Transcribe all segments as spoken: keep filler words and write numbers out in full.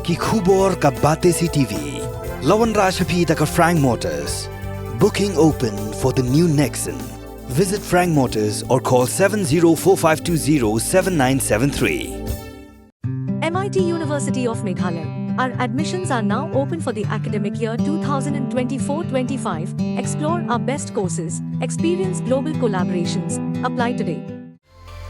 Ki khubor ka Batesi T V. La wanrah sha phi da ka Frank Motors. Booking open for the new Nexon. Visit Frank Motors or call seven zero four five two zero seven nine seven three. M I T University of Meghalaya. Our admissions are now open for the academic year twenty twenty-four twenty-five. Explore our best courses, experience global collaborations. Apply today.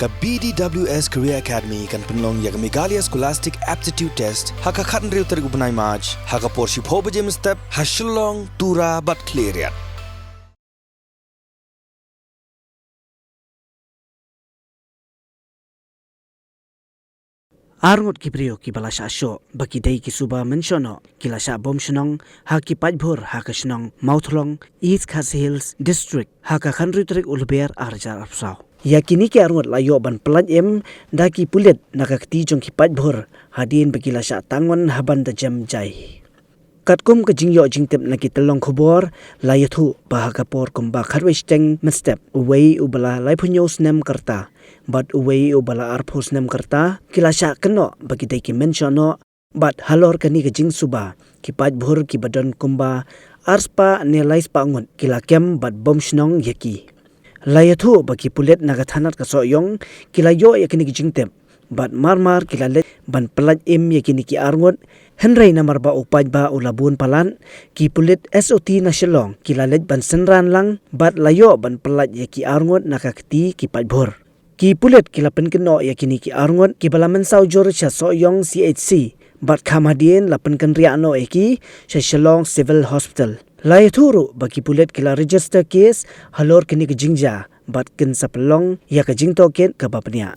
Ka B D W S Career Academy kan pynlong ïa ka Meghalaya Scholastic Aptitude Test ha ka khathynriew tarik u bnai March ha ka por shiphew baje mynstep ha Shillong, Tura bad Khliehriat. Arngut ki briew kiba la shah shoh ba ki dei ki suba mynshohnoh ki la shah bom shnong ha ki paidbhur ha ka shnong Mawthlong, East Khasi Hills District ha ka khathynriew tarik u Lber arhajar arphew saw. Ïa kine ki arngut la ïoh ban pyllait im da ki pulit na ka kti jong ki paidbhur hadien ba ki la shah tangwan ha ban da jem jai. Katkum ka jingïoh jingtip na ki tyllong khubor, la ïathuh ba ha ka por kumba khatwei shiteng mynstep, uwei uba la laiphew hynñiew snem ka rta bad uwei uba la arphew snem ka rta ki la shah kynnoh ba ki dei ki mynshohnoh, bad halor kane ka jingsuba ki paidbhur kiba don kumba arspah ne laispah ngut ki la kem bad bom shnong ïa ki. La ïathuh ba ki pulit na ka thanat ka Sohiong ki la ïoh ïa kine ki jingtip bad marmar ki la leit ban pyllait im ïa kine ki arngut, hynrei namar ba u paidbah u la bun palat, ki pulit S O T na Shillong ki la leit ban synran lang bad la ïoh ban pyllait ïa ki arngut na ka kti ki paidbhur. Ki pulit ki la pynkynnoh ïa kine ki arngut kiba la mynsaw jur sha Sohiong C H C bad kham hadien la pynkynriah noh ïa ki sha Shillong Civil Hospital. La ïathuh ruh ba ki pulit ki la register case halor kane ka jingjia bad kin sa pynlong ïa ka jingtohkit kaba bniah.